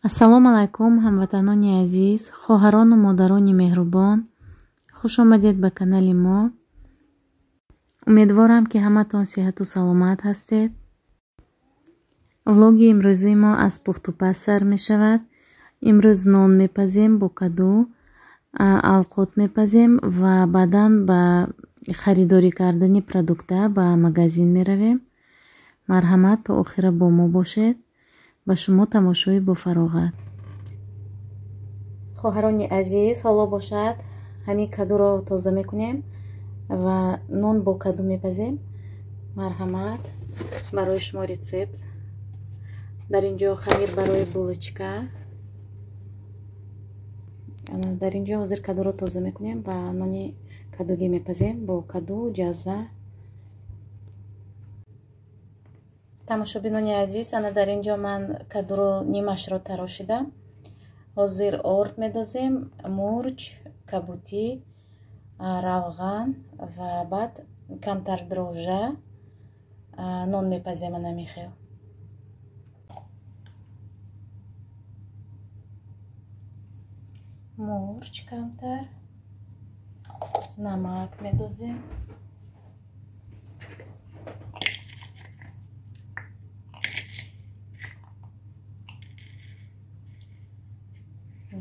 Ассалому алайкум, ҳамватанони азиз, хоҳарону модарони меҳрубон. Хуш омадед ба канали мо. Умедворам, ки ҳаматон сиҳату саломат ҳастед. Влоги имрӯзии мо аз пухтупаз сар мешавад. Имрӯз нон мепазем бо каду, авқот мепазем ва баъдан ба харидорӣ кардани продукта ба магазин меравем. Марҳамат, то охира бо мо бошед. Ба шумо тамошои бофароғат. Хоҳарони азиз, ҳоло бошад ҳамин кадуро тоза мекунем ва нон бо каду мепазем. Марҳамат, барои шумо рецепт. Дар ин ҷо хамир барои булочка. Дар ин ҷо ҳозир кадуро тоза мекунем ва нони кадугӣ мепазем бо каду, ҷаза. Тамошобинони азиз, ана дар ин ҷо ман кадуро нимашро тарошидам. Ҳозир орд медозем, мурч, кабутӣ, равған ва баъд камтар дрожжа нон мепазем. Ана михел. Мурч камтар, намак медозем.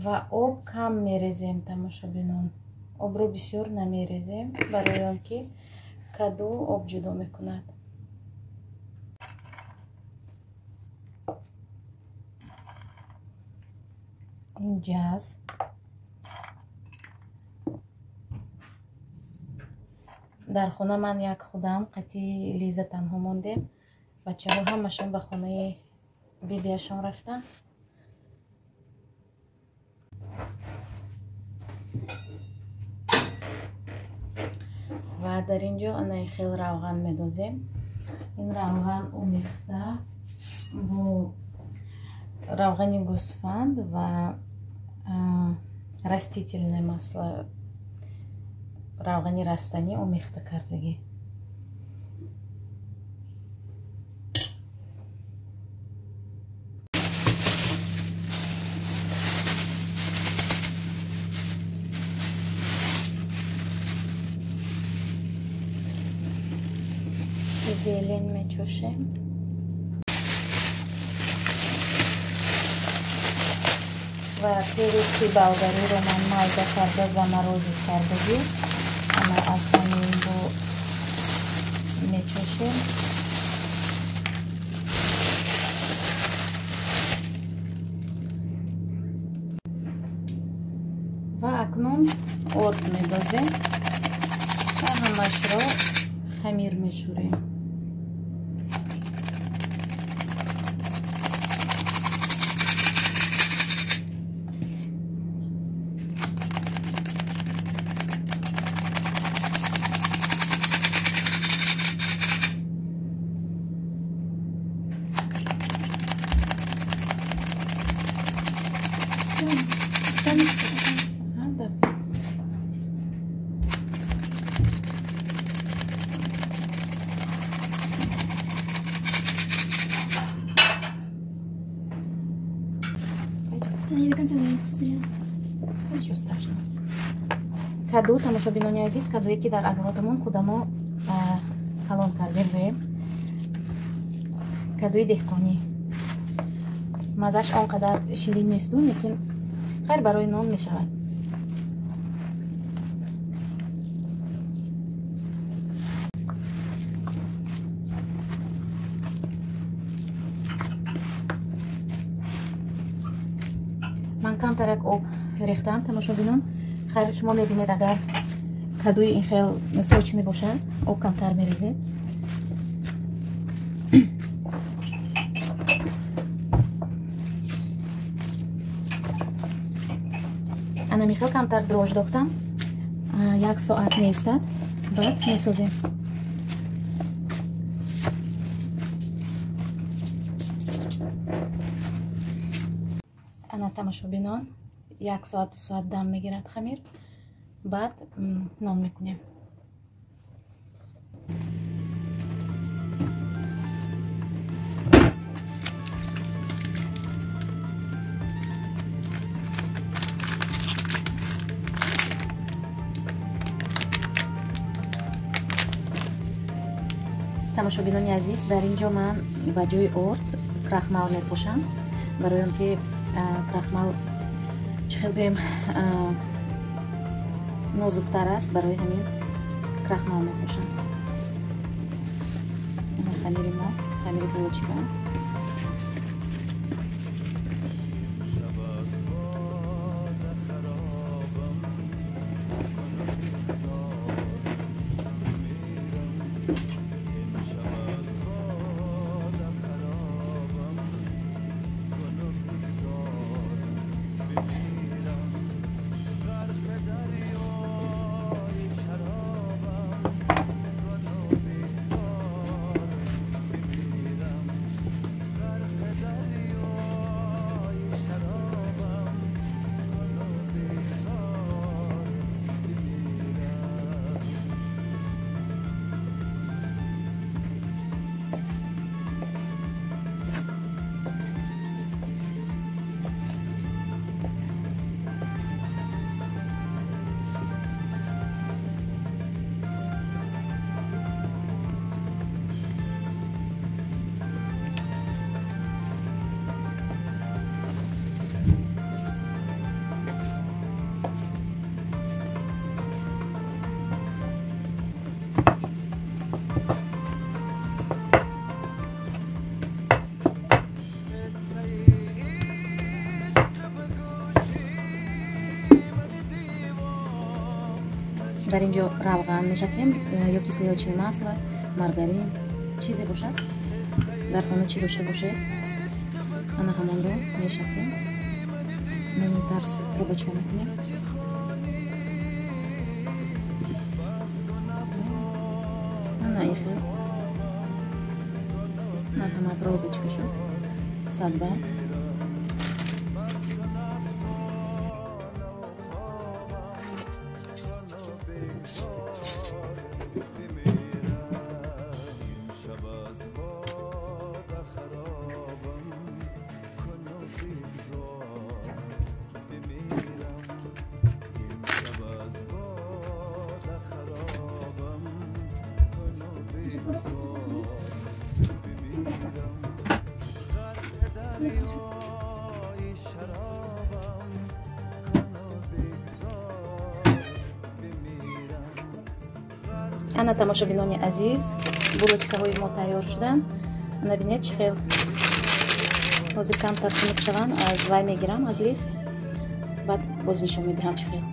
Ва об кам мерезем, тамошобинон. Обро бисёр намерезем, барои он ки каду об ҷудо мекунад. Ин ҷаз. Дар хона ман як худам қати Лиза танҳо мондем. Бачаҳо ҳамашон ба хонаи бибиашон рафтанд. Ва дар ин ҷо анаи хел равған медозем. Ин равған омехта бо равғани гӯсфанд ва растительное масло, равғани растанӣ омехта кардагӣ. Зелень мечошем. Ва переси болгариро ман майда карда заморозить кардагӣ. Ана аз ҳамин бо мечошем. Ва акнун орд медозем ва ҳамашро хамир мешӯрем. Она не до конца, наверное, созрела. Ничего страшного. Каду, тамошобинони азиз, кадуе ки дар агротамон худамо калон кардем, гӯем. Кадуи деҳқонӣ. Маззаш он қадар ширин несту, лекин хайр барои нон мешавад. Ман камтарак об рехтам, тамошобинон. Хайр, шумо мебинед, агар кадуи ин хел сочный бошад, об камтар мерезед. Ана михел камтар дрожж дохтам. Як соат меистад, баъд месозем. Ана тамошобинон, як соат ду соат дам мегирад хамир, баъд нон мекунем. Тамошобинони азиз, дар ин ҷо ман ба ҷои орд крахмал мепошам, барои он ки крахмал, чӣ хел гӯем, нозуктар аст, барои ҳамин крахмал мепошам. Хамири мо, хамири булочка. Дар ин ҷо равған мешакем ё ки сливочное масло, маргарин, чизе бошад, дар хона чӣ дошта бошед, ана ҳамонро мешакем. Тарс трубочка мекунем. Ана ин хел марҳамат, розочка шуд, садбарг. Ана, тамошобинони азиз, булочкаҳои мо тайёр шуданд. Ана бинед, чӣ хел ҳозир камтар хунук шаванд, аз вай мегирам, аз лист, баъд боз нишон медиҳам чӣ хел.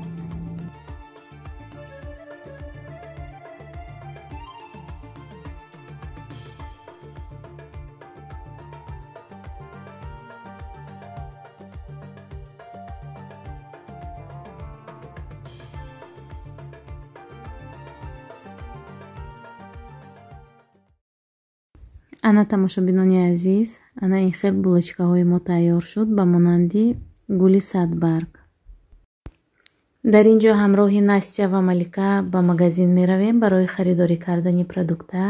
Ана, тамошобинони азиз, ана ин хел булочкаҳои мо тайёр шуд ба монанди гули садбарг. Дар ин ҷо ҳамроҳи Настя ва Малика ба магазин меравем барои харидорӣ кардани продукта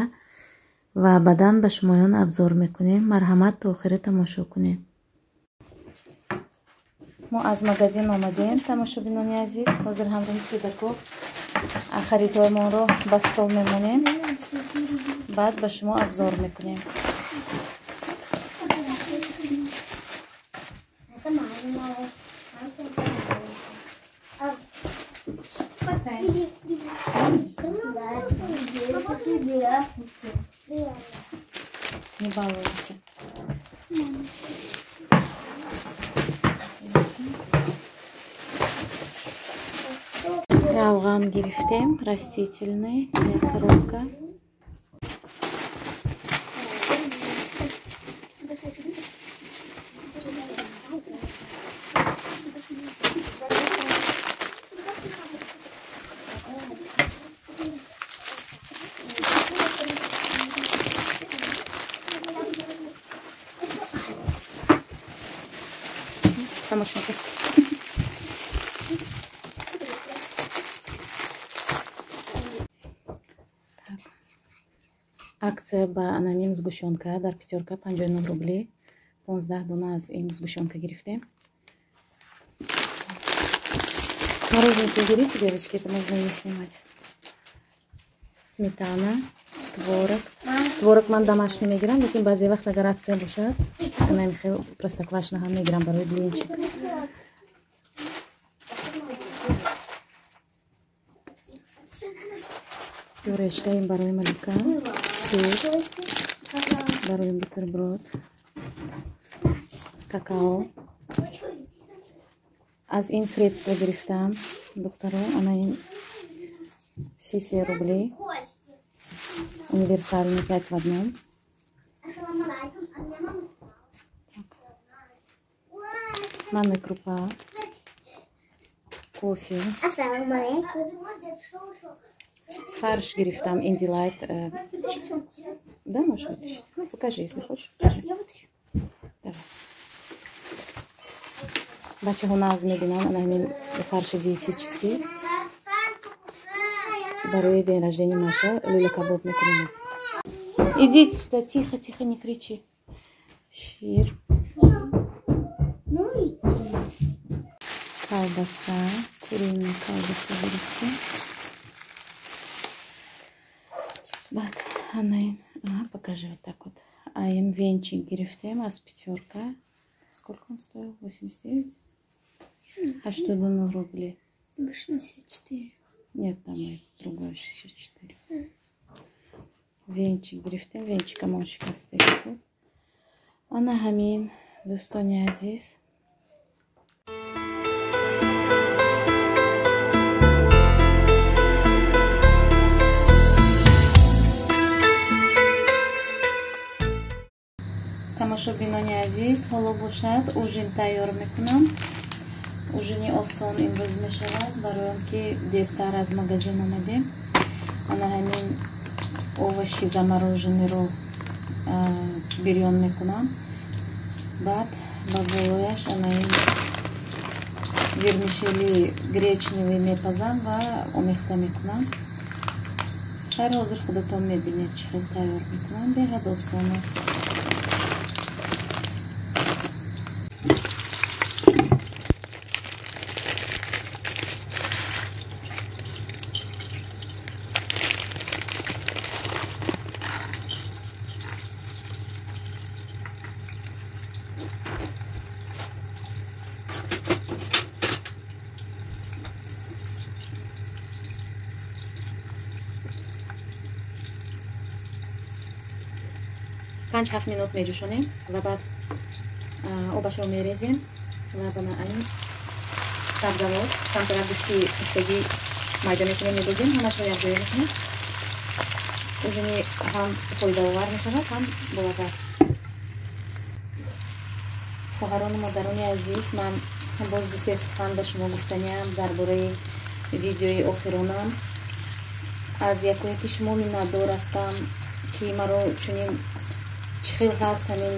ва баъдан ба шумоён обзор мекунем. Марҳамат, то охира тамошо кунед. Мо аз магазин омадем, тамошобинони азиз. Ҳозир ҳамроҳи кӯдако харидҳоямонро ба стол мемонем, баъд ба шумо обзор мекунем. Не балуйся. Равған гирифтем, растительный, як коробка. Тамошо. Акция ба анамин сгущёнка дар Пятёрка 59 рублей. 15 дона аз ин сгущёнка гирифтем. Мороженки уберите, девочки, это можно не снимать. Сметана, творог. Творог ман домашний мегирам, лекин баъзе вақт агар акция бошад, ана михел простоквашино ҳам мегирам барои блинчик. Пюрешка ин барои Малика, сыр барои бутерброд, какао. Аз ин средства гирифтам, духтаро, ана ин 33 рубли. Универсальный 5 в одном. Так. Манная крупа, кофе. Фарш гирифтам, Индилайт. Да, можешь вытащить? Ну, покажи, если хочешь. Покажи. Я вытащу. Давай. Бачаҳо нағз мебинанд, ана ҳамин фарши диетический. Барои день рождения Маша люля кабоб мекунем. Идите сюда, тихо, тихо, не кричи. Шир. Ну иди. Колбаса, куриная колбаса гирифтем. Баъд ана ин, покажи вот так вот. А ин венчик гирифтем аз пятерка. Сколько он стоил? 89? 89 рублей. 64. Нет, там и другое 64. Венчик гирифтем, венчикамон шикастагӣ буд. Ана ҳамин, дӯстони азиз. Тамошобинони азиз, ҳоло бошад ужин тайёр мекунам. Ужини осон имрӯз мешавад, барои он ки дертар аз магазин омадем. Ана ҳамин овощи замороженныйро бирён мекунам. Баъд ба болояш ана ин вермишели гречневый мепазам ва омехта мекунам. Хайр, ҳозир худатон мебинед чӣ хел тайёр мекунам. Беҳад осон аст. Панҷ-ҳафт минут меҷӯшонем ва баъд обашро мерезем ва ба ин сабзавот камтарак гӯшти пухтагӣ майда мекунем, мебозем, ҳамашро якҷоя мекунем. Ужини ҳам фоидаовар мешавад, ҳам болаззат. Хоҳарону модарони азиз, ман боз ду-се сухан ба шумо гуфтаниам дар бораи видеои охиронам. Аз якояки шумо миннатдор ҳастам, ки маро чунин чӣ хел ҳаст ҳамин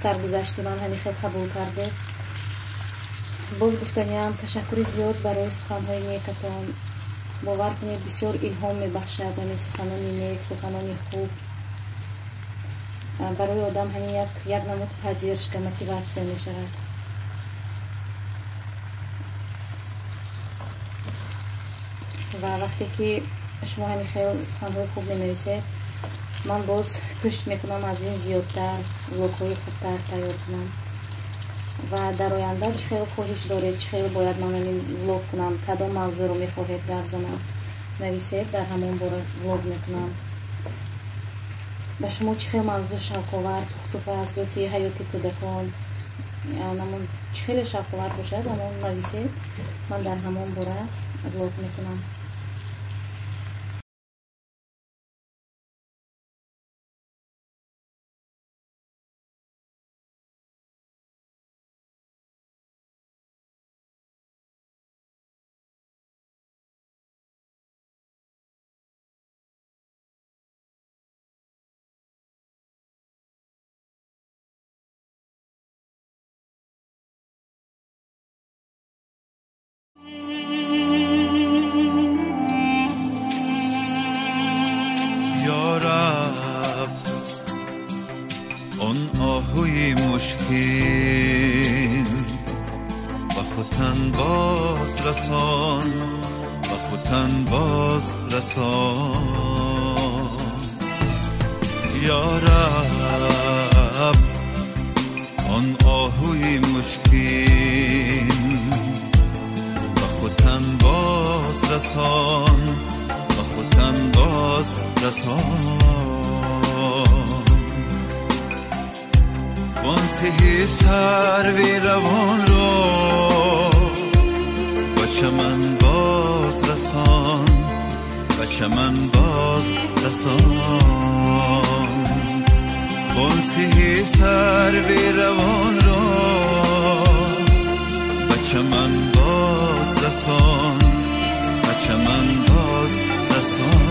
саргузашти ман ҳамин хел қабул кардед. Боз гуфтаниам ташаккури зиёд барои суханҳои некатон. Бовар кунед, бисёр илҳом мебахшад ҳамин суханони нек, суханони хуб. Барои одам ҳамин як намуд поддержка, мотиватсия мешавад. Ва вақте ки шумо ҳамин хел суханҳои хуб менависед, ман боз кӯшиш мекунам аз ин зиёдтар влогҳои хубтар тайёр кунам. Ва дар оянда чӣ хел хоҳиш доред, чӣ хел бояд ман ҳамин влог кунам, кадом мавзӯъро мехоҳед гап занам, нависед, дар ҳамон бора влог мекунам. Ба шумо чӣ хел мавзӯъ шавқовар, пухтупаз ё ки ҳаёти кӯдакон, намон чӣ хеле шавқовар бошад, ҳамон нависед, ман дар ҳамон бора влог мекунам. Он оҳуи мушкин ба хутан боз расон, ба хутан боз расон. یا رب آن آهوی مشکین به ختن باز رسان، به ختن باز رسان. وان سهی سروی روان را به چمن باز رسان، به چمن باز رسان. وان سهی سروی روان را به چمن باز رسان، به چمن باز رسان.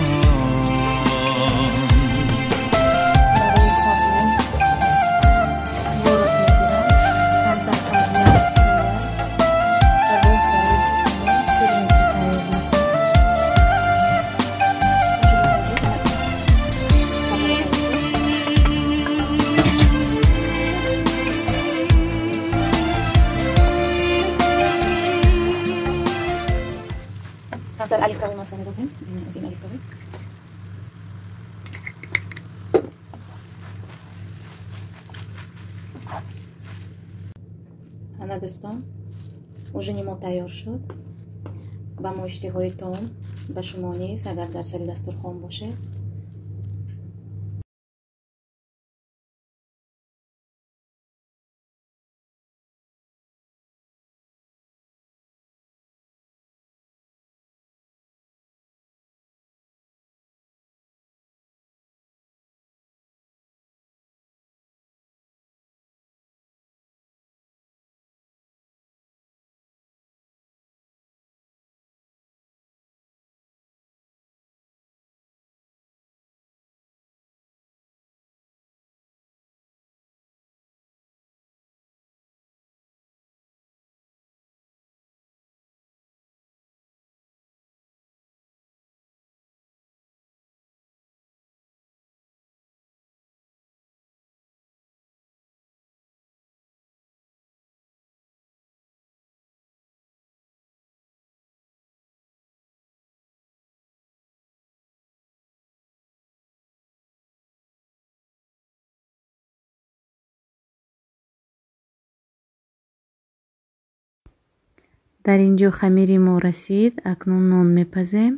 камтар оливковый масло медозем, аз ин оливковый. Ана дӯстон, ужини мо тайёр шуд. Ба мо иштиҳои том, ба шумо низ, агар дар сари дастурхон бошед. Дар ин ҷо хамири мо расид. Акнун нон мепазем.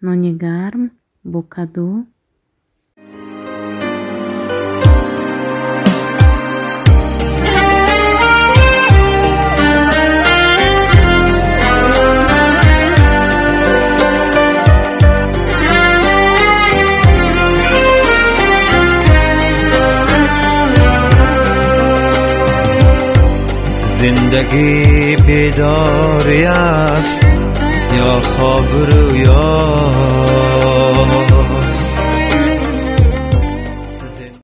Нони гарм бо каду. زندگی بیداری است یا خواب رویاست.